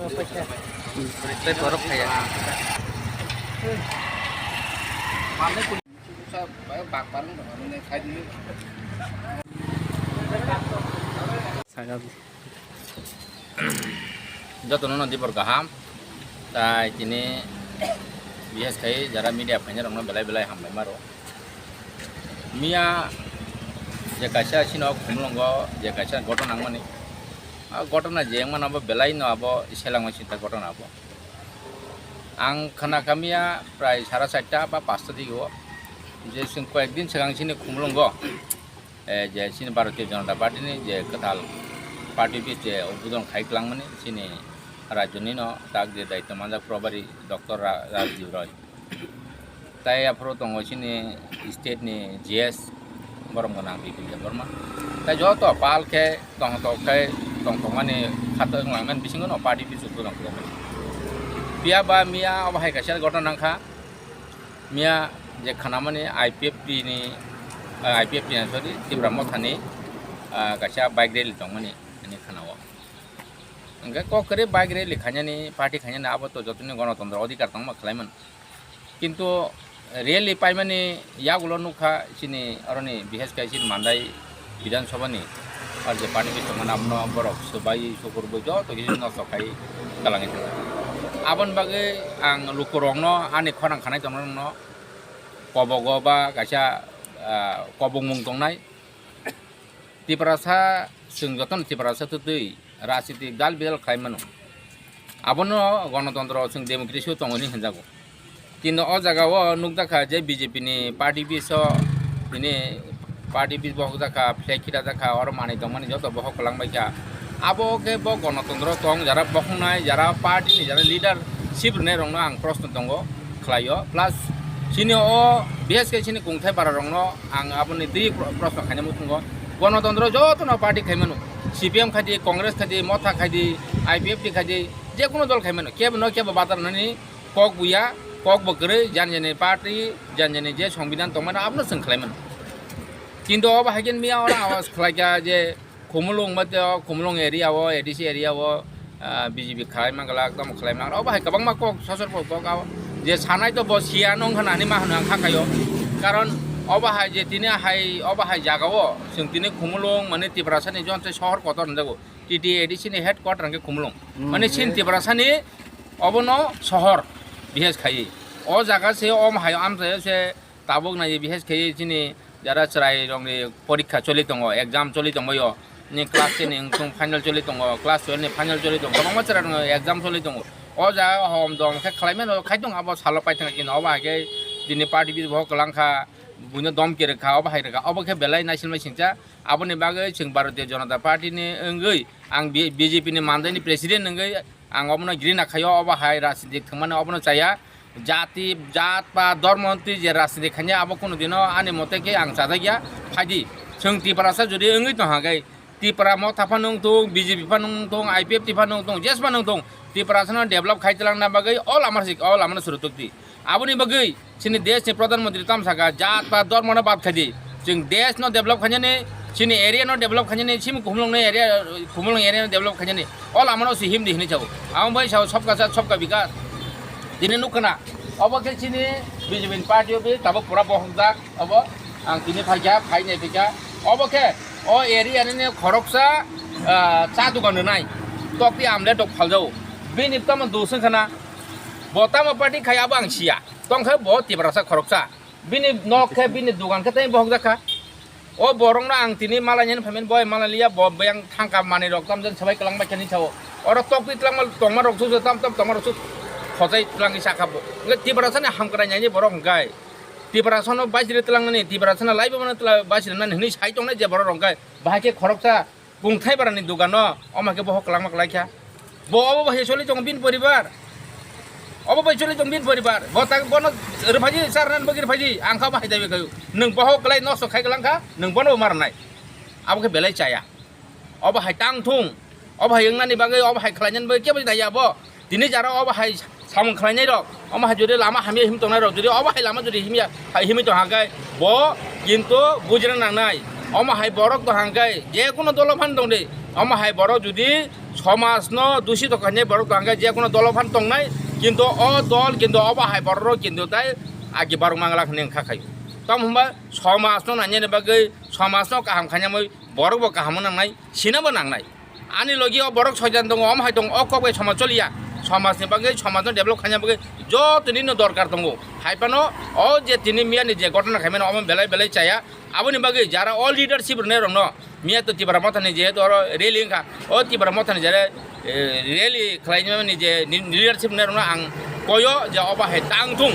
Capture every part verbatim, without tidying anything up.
Tei borok phaiya. Jotono no dibor kaham. Tai tini bises khai jara media phaina rokno belai belai hambai maro. Miya je kaisa sino khumlongo je kaisa gotona nangmani. A gotona je wngmano abo belai no abo selangma sinta gotona abo. Ang khna kha miya prai sara charta ba pasta dige o je chwng koyek din swkang sini khumlongo. Eh, je chini Bharatiya Janata Party ni je kwtal party office je udbodhon khai kwlangmani chini rajyo ni no tak je daityo manjak probari Doctor Ra-, Rajdev Roy. Tai aphuru tongo chini state ni G S borok bo nang Bipin Debbarma. Tai joto pal khe tong tong khe tong tongmani khato wnglaimani bisingo no party office udbodhon khlailaimani. Phiya ba miya obo hai kaisa gotona nangkha. Miya je khanamani I P F T ni, eh, I P F T ni, sorry, Tipra Mothani, ah, kaisa bike rally tongmani, ani khanao. Hingke kok kwrwi bike rally khainani, party khainani, abo to jotoni gonotontro odhikar tongma khlaiman. Kintu rally paimani yagulo nukha chini oroni bises khai chini Mandai Bidhan Sabha ni, ar je party office tongmani abono borok swbai sukur bo joto kisi nosto khai kalangwi thangkha. Aboni bagwi ang lukurokno ani khorang khanai tongnai rokno kobogo ba kaisa, ah, kobongmung tongnai. Tiprasa, chwng jotono Tiprasa twtwi rajniti dal bidal khlai mano. Abono gonotontro chwng democracy o tongo hinwi hinjago. Kintu o jaga o nukjakha je B J P ni party office o tini party office bohokjakha, flag khitajak kha, oro manwi tongmani joto bohok kwlangbaikha. Abo khe bo gonotontro tong, jara bokhoknai, jara party ni jara leadership rwnai rokno ang proshno tongo khlaio. Plus chini o bises khe chini kungthai bara rokno ang aboni twi pro-, proshno khaina muchungo. Gonotontro jotono party khai mano. C P M khai di, Congress khai di, Motha khai di, I P F T khai di, je kono dol khai mano. Kebo no kebo batar nani kok buya, kok bo kwrwi, jani jani party, jani jani je songbidhan tongmani abono chwng khlai mano. Kintu obo hai khe miya oro awas khlai kha je Khumulwng mate o, Khumulwng area o, A D C area o, ah, B J P khlai man glak, tamo khlai man glak. Obo hai kwbangma kok sosor kok kok abo. Je sanai to bo siya nong hwnani ma hwnwi ang kha khaio. Karon obo hai je tini hai, obo hai jaga o, chwng tini Khumulwng mane Tiprasa ni jon se sohor kotor hwnjago. T T A D C ni headquarter hwnkhe Khumulwng. Hmm. Mane chini Tiprasa ni obono sohor bises khai. O jaga se om hai amchai se tabuk nai bises khai chini jara chwrai rok ni porikha choli tongo, exam choli tongbaio. Ni class ten ni wngthung final choli tongo, class twelve ni final choli tongo. Kwbangma chwrai rok ni exam choli tongo. O jaga hom dom khe khlai mano khai tong abo salo paithak khe no obo hai khe tini party office bo kwlang kha, buino dom kirwk kha, obo hai rwkha. Obo khe belai naisilmai singcha. Aboni bagwi chwng Bharatiya Janata Party ni wngwi ang B-, B J P ni mandai ni president wngwi ang obono giri nakhaio, obo hai rajniti thwngmani obono chaya. Jati, jat ba dhormo twi je rajniti khainai abo kunu dino ani mote khe ang chajakya. Phaidi chwng Tiprasa jodi wngwi tongha khe Tipra Motha phano wngthung, B J P phano wngthung, I P F T phano wngthung, jesa phano wngthung, Tiprasa no develop khai twlangna bagwi o lama sik, o lama no swrwk tukdi. Aboni bagwi chini desh ni pradhan mantri tam saka jat ba dhormo no bad khaidi. Chwng desh no develop khainani, chini area no develop khainani, chini Khumulwng ni area, Khumulwng area no develop khainani. O lama no se himdi hinwi chao. Amo bai sao sabka saath sabka vikas. Tini nukha na. Obo khe chini B J P ni party o bi tabuk pura bohokjak. Obo ang tini phaikha, phainai phaikha. Obo khe o area ni khoroksa, ah, cha dukan rwnai. Tokti amle tok phaljao. Bini tamo dusung khana. Bo tamo party khai abo ang siya. Tongkhe bo Tiprasa khoroksa. Bini nok khe, bini dugan khe tei bohok jakha. O borokno ang tini malainani phaimani bo malailiya, bo beyang thangka manwi rok tamjani sabai kwlangbai khe ni sao. Oro tokti twlangma tongma rok su tam tam tongma rok su khojai twlangwi sakha bo. Hwnkhe Tiprasani hamkrai naini borok hwnkhe Tiprasano baisiri twlangnani, Tiprasano laiba mano twla-, baisiri nani hwnwi sai tongnai je borok rok hwnkhe bahai khe khoroksa Kungthai barani dogano, omo khe bohok kwlangma kwlai kha. Bo obo bai choli tongo bini poribar. Obo bai choli tongo bini poribar. Bo tak bono rwphaidi, charnan bagwi rwphaidi, ang kha bahai daiwi khayu. Nwng bohok kwlai nosto khai kwlang kha, nwng bono bo marnai. Abo khe belai chaya. Obo hai tang thung. Obo hai wngnani bagwi, obo hai khlainani bagwi kebo naiya bo. Tini jara obo hai samung khlainai rok, omo hai jodi lama hamya him tongnai rok, jodi obo hai lama jodi himya, hai himwi tong hangkai, bo kintu bujina nangnai. Omo hai borok tong hangkai, je kono dolo phan tong di, omo hai borok jodi Somajno dusito khainai borok tangkha, je kono dolo phan tongnai, kintu o dol, kintu obo hai borok kintu tai agi borok mangla khani wngkha khai. Tamo hwnba somajno nainani bagwi, somajno kaham khainamwi borokbo kaham nangnai, sinabo nangnai. Ani logi o borok soitan tongo, om hai tongo, o kok bai somaj choliya. Somajni bagwi, somajno develop khaina bagwi jotoni no dorkar tongo. Hai phano o je tini miyani je gotona khaimani omo belai belai chaya. Aboni bagwi jara o leadership rwnai rokno, miya to Tipra Mothani jehetu oro rally wngkha, o Tipra Mothani jara, eh, rally khlaimani je ni-, leadership rwnai rokno ang koyo je obo hai tang thung.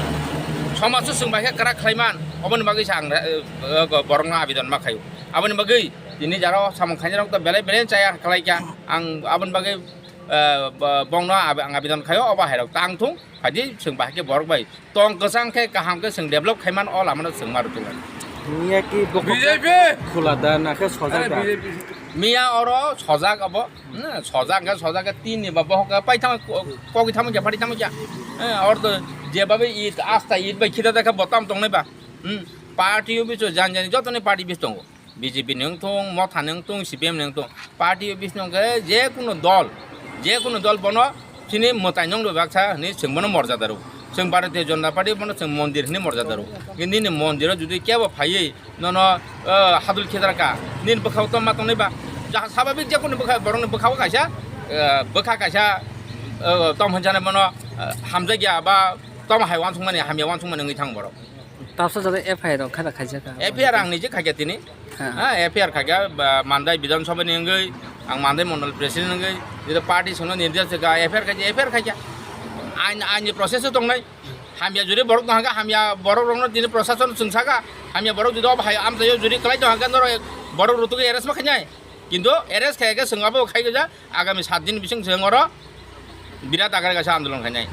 Somajno chwng bai khe kwrak khlaiman, oboni bagwi se ang, eh, eh, borokno abidon ma khaio. Aboni bagwi tini jara o samung khainai rok to belai belai chaya khlai kha. Ang aboni bagwi, eh, bo-, bongno ab-, ang abidon khaio, obo hai rok tang thung. Phaidi chwng bahai khe borok bai tong kwchang khe kaham khe chwng develop khai man o lama no chwng ma rwtwng lai. Miya ki bokol B J P! Khula da na khe sojak da? Are B J P. Miya oro sojak abo, hmm, sojak khe sojak khe tin ni ba bohok khe pai thang kok thang khe phari thang khe. Eh, or to je babe it asta it bai khida da khe botam tong nai ba. Hmm, party office o jan jan joto ni party office tongo. B J P ni wng thung, Motha ni wng thung, C P M ni wng thung, party office ni wng khe je kunu dol, je kunu dol bono chini mwtai nong rw baksa hwnwi chwng bono morjada rw. Chwng Bharatiya Janata Party bono chwng mondir hwnwi morjada rw. Nini mondir o jodi kebo phaiwi nono, eh, hadul khedar ka, nini bwkhao tongma tongnai ba? Jaha sababik je kunu bwkha, borokni bwkhao kaisa, eh, bwkha kaisa, eh, tom hwnjani bono, eh, hamjakya ba tom hai uansukmani, hamya uansukmani wngwi thang borok. Tabsa jora F I R rok khaina khaijak kha. F I R ang niji khaikha tini. Ha. Ha, F I R khaikha, ba, Mandai Bidhan Sabha ni wngwi, ang Mandai Mondol President wngwi, jeta party songno nirdesh kha, F I R khaikha, F I R khaikha. Ain, ain ni process o tongnai. Hamya juri borok tong hangkha, hamya borok rokno tini prosason chwng sakha, hamya borok jodi obo hai amchaio juri kwlai tong hangkha, norok borok rwtugwi arrest ma khainai. Kintu arrest khaikha chwng abo khai gajak, agami sat din bising chwng oro birat agar kaisa andolon khainai.